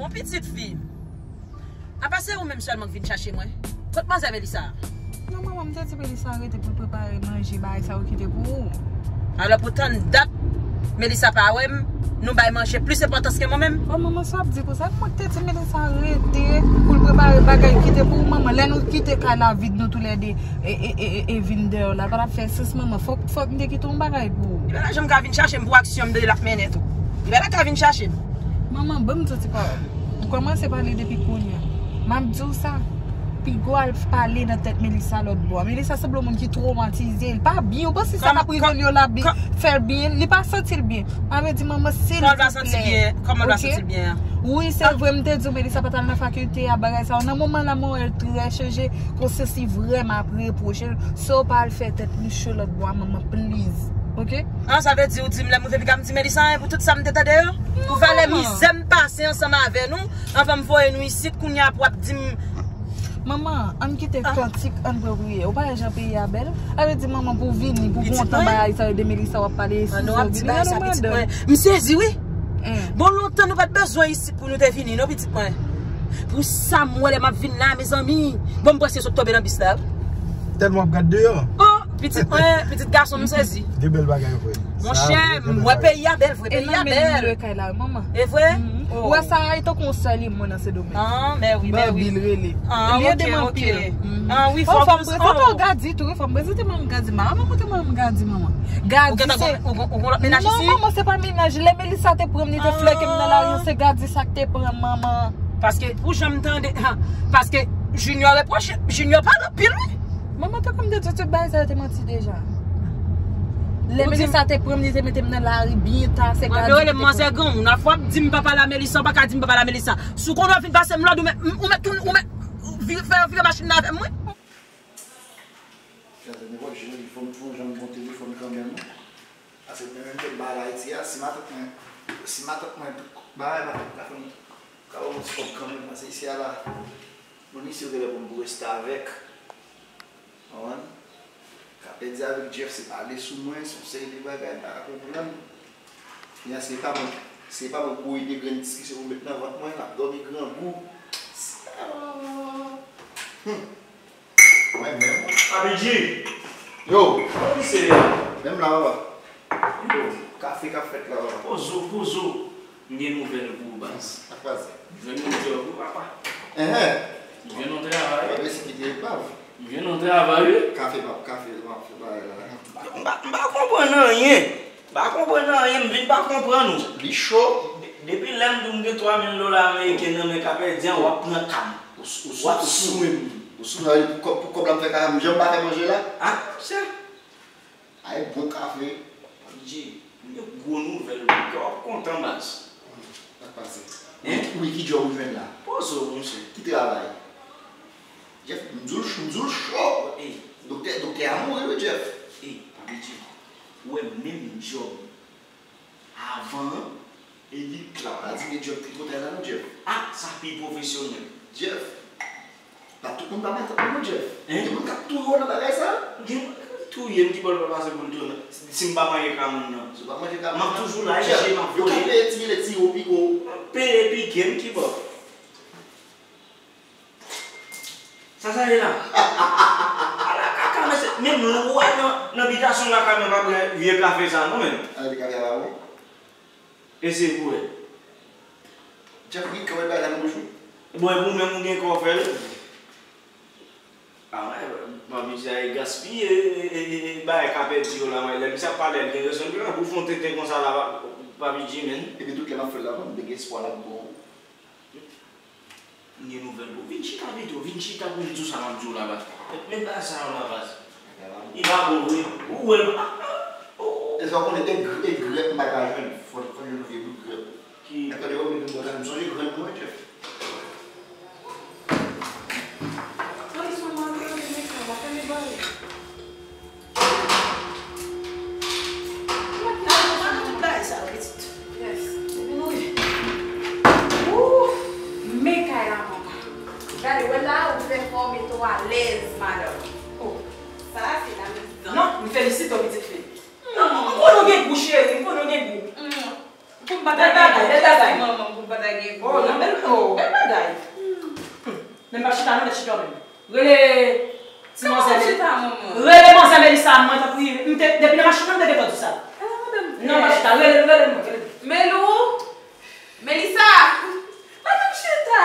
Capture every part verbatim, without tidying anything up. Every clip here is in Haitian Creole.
Yon pitit fi. Apa se ou menm sèlman k vin chache mwen? Kot manzè Melissa a? Non, manman, m te di Melissa rete pou l prepare manje, bagay sa yo kite pou ou. Alò, pou tann dat Melissa pa wè m, nou bay manje plis enpòtans ke mwen menm? O, manman, sa w ap di konsa? Mwen k te di Melissa rete pou l prepare bagay kite pou ou, manman. Lè nou kite kay la vid, nou toulède e, e, e, e, e vin deyò la, pa t ap fè sans, manman. Fòk, fòk m te kite yon bagay pou ou. Li pa ta janm ka vin chache m pou aksyon m de l ap mennen tou. Li pa ta ka vin chache m. Manman, ban m di w ti pawòl. Ou kòmanse pale depi kounye a. M ap di w sa. Piga w al pale nan tèt Melissa lòt bò. Melissa sanble yon moun ki twomatize. Li pa byen. Ou panse sa k ap rive l yo la fè l byen? Li pa santi l byen. Sa vle di, manman, silvouplè. Kòman l pa santi l byen? Kòman l pa santi l byen an? Wi, se vre, m te di w Melissa pa t al nan fakilte a, bagay sa yo. Nan moman la, mwen wè l trè chanje. Konsyans li vrèman ap repwoche l. Sa w pa al fè tèt li cho lòt bò a, manman, please. Oke? An, sa vle di ou di m lè m rive piga m di Melissa anyen pou tout sa m te tande yo? Pou valè mizè m pase ansanm avè nou, anvan m voye nou isit, kounye a pou w ap di m. Manman, ann kite kantik, ann pran priyè. Ou pa wè jan peyi a bèl? Sa vle di, manman, pou w vini, pou w kontan bagay sa yo de Melissa w ap pale, si w vini, gade yon madanm. M sezi, wi. Bon, lontan nou pa t bezwen isit pou nou te vini, non, pitit mwen. Pou sa m wè lè m ap vin la, mezanmi. Bon, m panse sot tonbe nan bis la. Tèlman w ap gad deyò. O, pitit mwen, pitit gason m sezi. Gen bèl bagay vre. Monchè, m wè peyi a bèl vre, peyi a bèl. E vre? Ou wè sa a, e tankou yon sè li mwen nan Sendomeng. An, mè wi, mè wi. Bambi l rele. Li ede m anpil. An, wi, fò m prezante w Gadi tou, wi, fò m prezante manman Gadi. Manman, mwen te manman Gadi, manman. Gadi se. Ou gen lòt mennaj isi? Non, manman, se pa mennaj. Lè Melissa te pran m, li te flèke m nan lari, se Gadi sa k te pran m, manman. Paske, pou jan m tande, paske Junior repwoche, Junior pale anpil, wi. Manman, tankou m te di w tout bagay sa yo te manti deja. Lè Melissa te pran m, li te mete m nan lari byen ta, se Gadi ki te pran m. Manzè granmoun, afwa w ap di m pa pale a Melissa, ou pa ka di m pa pale a Melissa. Si w konnen w ap vin pase m lòd, ou mèt, ou mèt, ou mèt vire, fè vire machin nan avè m, wi. Gade, nenpòt jan, fò m twouve yon jan m gon telefòn kanmenm, wi. Paske mwen menm ke m pa al Ayiti a, si matant mwen, si matant mwen, tout bagay, matant mwen ka fè m, ka ban m yon ti kòb kanmenm, paske isi a la, moun isi yo genlè pou m pou reste avèk. Konprann? Ka pèdi avèk Jeff, se pale sou mwen, se yon seri de bagay, m pa ka konprann. Kounye a, se pa mwen, se pa mwen pou ede grenn diskisyon pou met nan vant mwen, m ap dòmi grangou. Sa, hmm. Mwen menm. Abidji! Yo! Kòman misye ye? Menm la, papa. Yo! Kafe k ap fèt la, papa. Poze w, poze w. M gen nouvèl pou ou, baz. Sa k pase? M jwenn yon djòb, wi, papa. Enhen. M jwenn yon travay. Papa, se kite epav. M jwenn yon travay, wi. Kafe, papa, kafe, m ap fè bagay la. M pa, m pa, m pa konprann anyen. M pa konprann anyen, m vin pa konprann ou. Li cho. De-, depi lè m di w m gen twa mil dola ameriken nan men Kapèdyan, w ap pran ka m. Ou s-, ou s-, w ap sou mwen. Ou sou mwen pou kòb, pou kòb la m fè kaka m janm pa fè manje la? Ah, monchè. Ay, bon kafe. Abidji, m gen gwo nouvèl pou ou. Kè w ap kontan, baz. Sa k pase? Hein? Wi, ki djòb ou jwenn la? Poze w, monchè. Ki travay? Jeff, m di w cho, m di w cho. Ey. Doktè, doktè a mouri, wi, Jeff. Ey, Abidji, ou wè menm djòb avan an, e li k la. Pa di gen djòb tripotay la non, Jeff. Ah, sa pi pwofesyonèl. Jeff, pa tout moun pa matant mwen non, Jeff. Hein? Gen moun k ap touye w nan bagay sa. Gen moun k ap touye m, ki bò l pral pase pou l touye m? Si m pa manyen ka moun nan. Si w pa manyen ka moun nan. M ap toujou la, Jeff, je m ap vole. Yo ka peye ti, ti yo piko. M ap peye pike m, ki bò? Sa sa ye la? Ala kaka, mesye, menm lwa nan, nan bitasyon lakay mwen pa bwè vye kafe sa non, menm. Ala, vye kafe a pa bon? Eseye pou wè. Jeff, gen kè w bay la nan bouch ou? Bon, e pou menm ou gen kè w fè l? Ah, mwen, mwen, misye a gaspiye, e, e, e, e, bagay k ap pèdi yo la, mwen, lè misye ap pale, l gen rezon, li pran pou fè yon tenten konsa la, pa, pa P G, menn. Epi tout lè m ap fè l la, mwen, m te gen espwa l ap bon. M gen nouvèl pou ou. Vin chita pito, vin chita pou m di w sa m ap di w la, baz. Men bagay sa yo la, baz. Li pa bon vre. Ou wè l, ah, ah, oh. E sa w konnen, e gr-, e grèp m pa ka jwenn. Fò, fò jwenn yon vye bout grèp. Ki? Nèg tande yo, men m kontan, m sonje grann mwen, Jeff. Polis mwen, mwen, mwen, mwen, mwen, mwen, mwen, mwen. Mwen tout bagay sa yo, pitit. Yes. Depi nou rive. Wouh! Men kay la, papa. Gade, wè la, ou fè fò mete w alèz, madanm. Oh, sa a se la mezon. Non, m felisite w, pitit fi. Non, m konnen w gen gou, cheri, m konnen w gen gou. Mm. Pou m pa ta bèl bagay, bèl bagay. Manman, Ou pa ta gen. Oh, nan bèl, oh, bèl bagay. Hmm. Men m pa chita, non, men chita menm. Rele ti manzè Meli-, chita, manman? Rele manzè Melissa, mwen, tanpri. M te, depi nan machin, m te gentan di sa. Ala madanm. Non, m pa chita, rele, rele mwen, rele. Melou? Melissa! Madanm chita!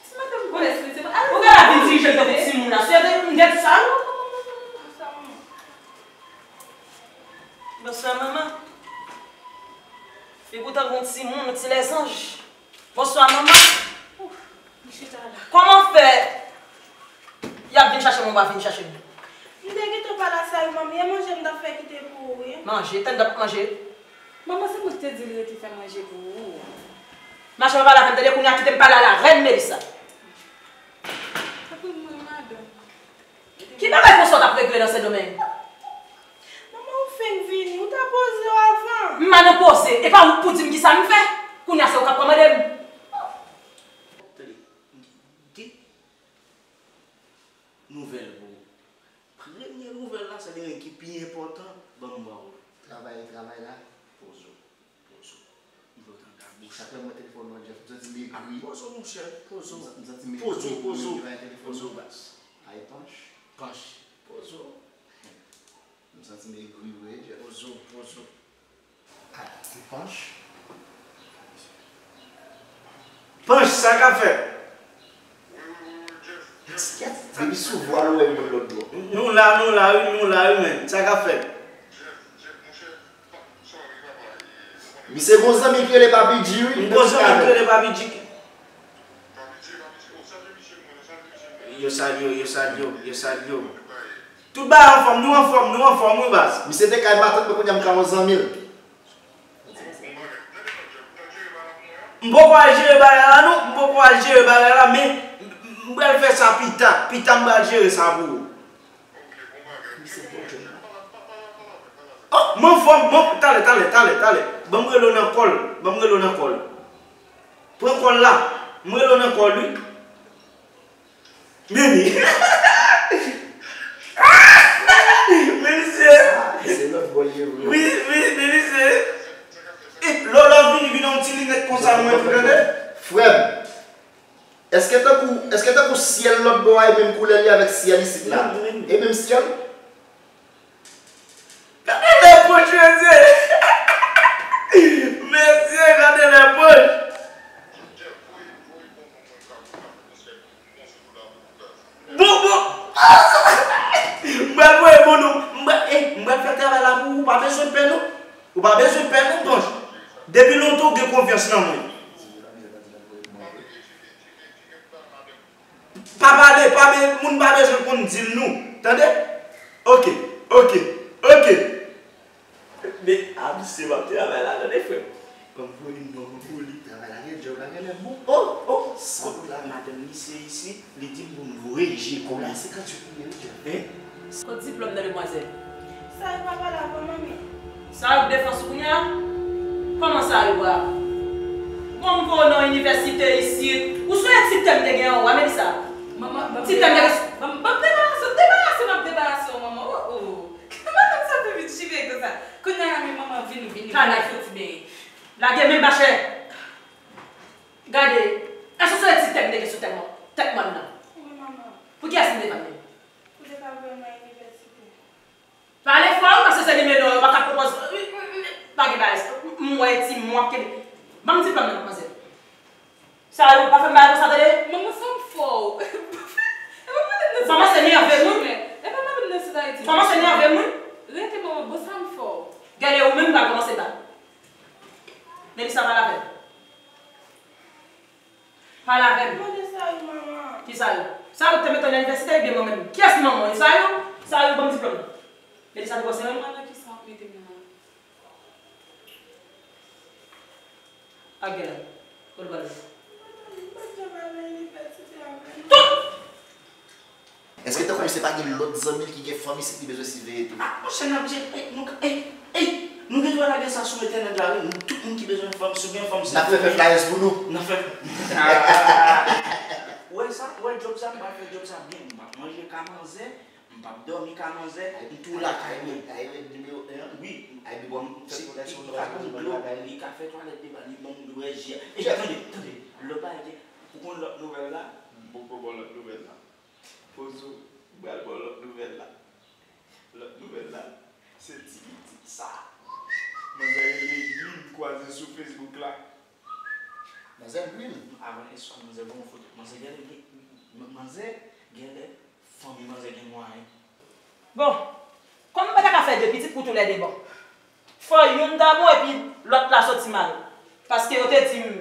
Ti madanm pwès li, se mwen. Ou gade vin dirije l tankou timoun la. Se te m te di sa, wi. Bonswa, manman. Figi w tankou yon timoun, yon ti lèzanj. Bonswa, manman. Ouf, li chita la. Kòman fè y ap vin chache mwen, w pa vin chache m? M te gentan pa la sa yo, manmi. E manje m t ap fè kite pou ou, wi. Manje? Tann, w ap manje? Manman, se mwen ki te di l rete fè manje pou ou. Mache pa pale avè m, tande, kounye a kite m pale a la rèn Melissa. Tanpri mwen, madanm. Ki bagay konsa w t ap regle nan Sendomeng? Manman, ou fenk vini, ou ta poze w avan. M pa nan poze, e pa ou k pou di m kisa m fè. Kounye a se ou k ap kòmande m. Tande, m gen de nouvèl pou ou. Premye nouvèl la, sa li menm ki pi enpòtan, ban m ba ou l. Travay, travay la, poze w. Poze w. M vle w tande bouch. Sa fè mwen telefòn nan Jeff. M santi m egri. Poze w, monchè. Poze w. M santi m egri. Poze w, poze w. Poze w, baz. Poze w, baz. Ay, Panch. Panch. Poze w. M santi m egri vre, Jeff. Poze w, poze w. Ay, ti Panch. Panch, sa k ap fèt? Depi sou vwa l ou wè moun lòt bò. Nou la, nou la, wi, nou la, wi, men. Sa k ap fèt? Misye gon zanmi ki rele Papi G, wi. M gon zanmi ki rele Papi G. Yo salye w, yo salye w, yo salye w. Tout bagay anfòm, nou anfòm, nou anfòm, wi, baz. Misye te kay matant mwen, kounye a m ka yon zanmi l. M poko al jere bagay la, non. M poko al jere bagay la, men m, m, m pral fè sa pita. Pita, m pral jere sa pou ou. Oh, m anfòm, m anfòm. Talè, talè, talè, talè. Ban m rele w nan kòl. Ban m rele w nan kòl. Pran kòl la. M rele w nan kòl, wi. Men li. Men misye. Ah, se lòt bò l ye vre. Wi, wi, men misye. E, lè w, lè w vini, vin yon ti linèt konsa, mwen tou, tande? Frè m, èske tankou, èske tankou syèl lòt bò a e menm koulè li avèk syèl isit la? E menm syèl? Gade lè pòch, mesye! Mesye, gade lè pòch! Bon, bon! M pral voye bon nou. M pral, eh, m pral fè travay la pou ou. Ou pa bezwen pè, non. Ou pa bezwen pè, non, Panch. Depi lontan ou gen konfyans nan mwen. Pa pale, pa be-, moun pa bezwen konn dil nou. Tande? Oke, oke, oke. Men, a, misye, m ap travay la, tande, frè m. Ban m voye li, non, ban m voye li. Travay la gen djòb, la genlè bon. Oh, oh, sa bout la, madanm misye isi, li di m pou m voye je kòb la. Senkantuit milyon, wi, djòb. Hein? Kot diplòm nan, demwazèl? Sa yo pa pale avè w, manmi. Sa yo defans ou kounye a? Kòman sa yo a? Bon, m voye w nan inivèsite isit. Ou sonje ti tè m te gen anwo a, Melissa? Manman, ban m debarase, ban m, ban m debarase w, debarase m ap debarase w, manman. Oh, oh. Madanm sa fè vin chire konsa. Kounye a la, men manman vini, vini, vini, fè ti benyen. Lage men m, machè. Gade, èske w sonje ti tè m te gen sou tèt mòn, tèt mòn nan? Wi, manman. Pou kiyès m te vann li? Pou te ka voye m nan inivèsite. Pale fò wi, paske se nimewo yo pa ka pwopoze. Pa gen bagay sa. M wè ti mwen ap kenbe. Ban m diplòm nan, manzè. Sa yo pa fè m bagay konsa, tande? Manman, sa m fè w? E pa madanm nan Sud Haiti, e pa madanm nan Sud Haiti. Ou kòmanse nève m, wi. Rete, manman, bon, sa m fè w? Gade, ou menm pral kòmanse bat. Melissa, pale avè m. Pale avè m. Mande sa yo, manman. Ki sa yo? Sa yo te mete w nan inivèsite ebyen mwen menm? Kiyès manman w? Sa yo? Sa yo, ban m diplòm nan. Melissa, nou pase menm? Manman, nan ki sa w ap mete m nan? Ak gè la. Kote w pral ye? Manman, m pa t janm al nan inivèsite avè nou. Tout! Èske tankou misye pa gen lòt zanmi l ki gen fanm isit li bezwen siveye tou? Ah, monchè, n ap jere, eh, nou ka, eh, eh, nou gen dwa lage sa sou entènèt la, wi. Nou, tout moun ki bezwen fanm, si w gen fanm, se... N ap fè, fè flyers pou nou. N ap fè. Ah. Ou wè sa? Ou wè djòb sa? M pral fè djòb sa byen. M p ap manje ka manzè, m p ap dòmi ka manzè, m tou lakay mwen. Ay, ay, nimewo en an? Wi. Ay, bon. Li ka konn dlo, li ka fè twalèt devan, li ban m dlo, wè, je. Epi tande, tande, lòt bagay, ou konn lòt nouvèl la? M poko ba w lòt nouvèl la. Pozo, m pral ba w lòt nouvèl la. Lòt nouvèl la, se ti pitit sa. Manzè rele Edwin, m kwaze sou Facebook la. Manzè Edwin? Avan yèswa, manzè voye yon foto. Manzè genlè gen, manzè genlè, fanmi manzè gen mwayen. Bon, kòm m pa ta ka fè de pitit pou toulède bò, fò youn ta bon epi lòt la soti mal. Paske yo te di m,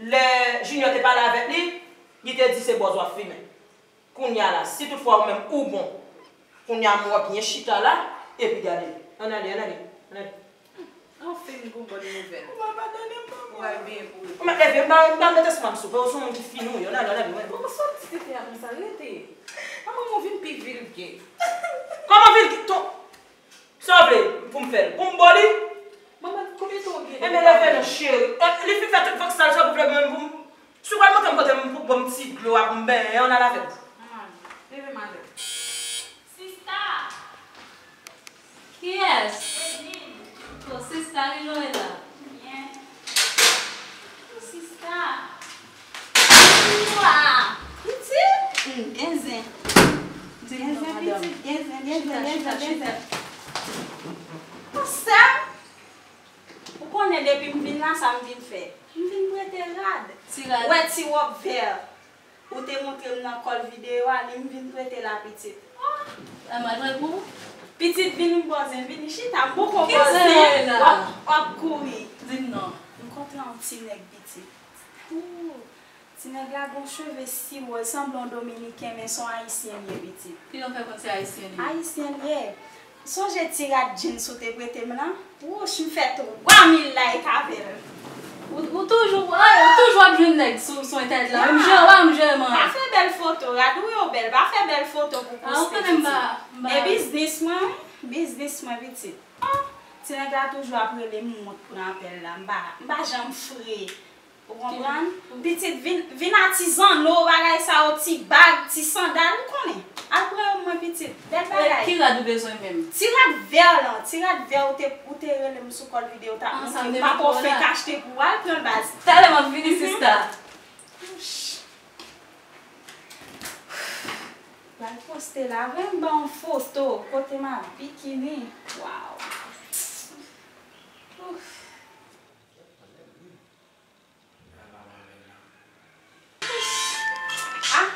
lè Junior te pale avèk li, li te di se bòz w ap fimen. Kounye a la, si toutfwa ou menm ou bon, kounye a m wè w byen chita la, epi gade. Ann ale, ann ale, ann ale. Anfen, m gon bòn nouvèl. Ou abandone m, manman. Ou pral byen pou ou. Ou mèt leve, m pa, m pa mete sou m, souple, ou se yon moun ki fini, wi. Ann ale, ann ale, ann ale. Kòman sa w ti tete a konsa? Rete. Manman, ou vin pi vilgè. Kòman vilgè? Ton, sa w vle pou m fè l? Pou m bo li? Manman, konbyen tan w gen? Enben, leve non, cheri. Eh, li fin fè tout vòksal sa pou vle mwen pou m Si w pral montre m kote m pou bon ti dlo a pou m benyen, ann al avè m. Manman, leve m avè w. Sista! Kiyès? Edwin. Oh, sista, ki jan w ye la? Byen. Oh, sista! Wa! Pitit? Hmm, gen zen. Gen zen, pitit, gen zen, gen zen, gen zen, gen zen. Oh, sè m! Ou konnen depi m vin la, sa m vin fè? M vin prete rad. Ti rad. Ou wè ti wòb vè ou te montre m nan kòl videyo a, li m vin prete la, pitit. Ah, m al pran pou ou? Pitit, vini m bò zen, vini chita, m poko bò zen, w ap, w ap kouri. Di m non. M kontre yon ti nèg, pitit. Ooh. Ti nèg la gon cheve siwo, l sanble yon dominiken, men se yon ayisyen l ye, pitit. Kijan w fè konn se ayisyen l ye? Ayisyen l ye. Sonje ti rad jeans ou te prete m lan? Wouch, m fè twa mil like avè l. Ou, ou toujou, ah, ou toujou ap jwenn nèg sou, sou entènèt la. Menm jan, wa, menm jan, man. Pa fè bèl foto, rad ou yo bèl, pa fè bèl foto pou poste, pitit. E biznis mwen, wi, biznis mwen, pitit. Oh, ti nèg la toujou ap rele m, m wont pran apèl la. M pa, m pa janm fre. Ou konprann? Pitit, vin, vin atizanno, bagay sa yo, ti bag, ti sandal, ou konnen. Al pran yo mwen, pitit. Bèl bagay. Ki rad ou bezwen menm? Ti rad vè lan, ti rad vè ou te, ou te rele m sou kòl videyo, w t ap montre m, m pa ko fenk achte pou w, al pran l baz. Talè m ap vini, sista. Wouch. Pral poste la vre, m ba yon foto kote m ap bikini. Waw. Ouf. Ah,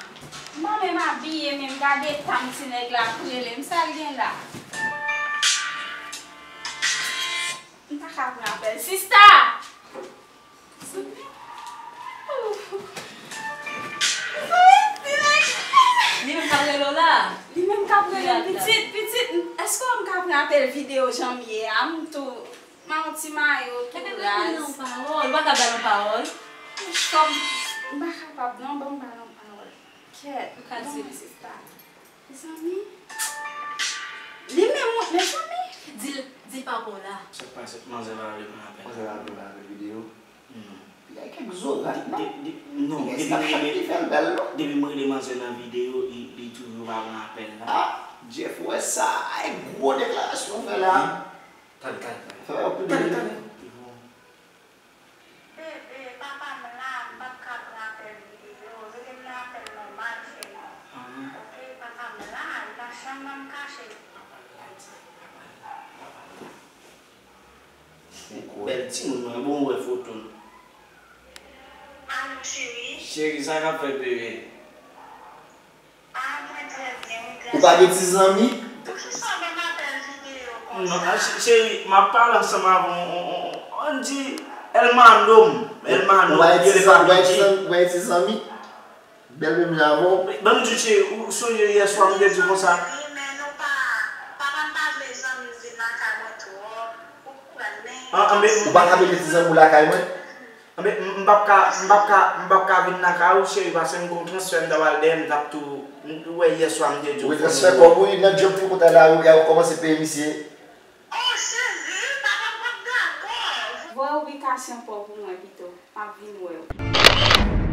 m pa menm abiye menm, gade tan ti nèg la ap rele m, sa l gen la? M pa ka pran apèl. Sista! Li menm k ap rele w la? Li menm k ap rele m, pitit, pitit, èske w wè m ka pran apèl videyo jan m ye a? M tou, m a yon ti mayo tou raz. Epi rele l yon pawòl, ou pa ka ba l yon pawòl? Kòm m pa kapab non, ban m ba l yon pawòl. Kèt, ou ka di l, sista. Mezanmi. Li menm, mezanmi. Di l, di l pa bon la. Sa k pase? Manzè pa vle pran apèl. Manzè pa vle pran apèl videyo. Non. Li gen kèk zorat, non? De, de, non, depi m rele, depi m rele manzè nan videyo, li, li toujou pa pran apèl la. Ah, Jeff, wè sa, e gwo deklarasyon w fè la. Tande, tande, tande. Fè anpil de. Tande, tande. Bebe, papa m la, m p ap ka pran apèl videyo. Rele m nan apèl nòmal, cheri. Oke, papa m la, li pa janm ban m kache. Bèl timoun mwen, bon, wè foto l. Alo, cheri. Cheri, sa k ap fèt, bebe? Ah, mwen trè byen, wi, grasye. Ou pa gen ti zanmi? Poukisa w ban m apèl videyo konsa? Non, ah, ch-, cheri, m ap pale ansanm avè w, on, on, on, ann di, Elmano m, Elmano, yo rele pa Bidji. Ou pa gen ti zanmi? Bèl menm jan avè w. Ban m di w, cheri, ou sonje yè swa m te di w konsa? Wi, men nou pa, papa m pa vle zanmi m vin lakay mwen twòp, ou konprann, men... Ou pa ka mete ti zanmi w lakay mwen? Anben, m, m p ap ka, m p ap ka, m p ap ka vin lakay ou, cheri, paske m gen yon transfè m ta pral dèyè, m t ap tou, m, ou wè yè swa m te di w. Wi, transfè kòb, wi, nan djòb tripotay la, wi, y a kòmanse peye misye. Oh, cheri, papa m p ap dakò. Voye ibikasyon pa w pou mwen pito, m ap vin wè w.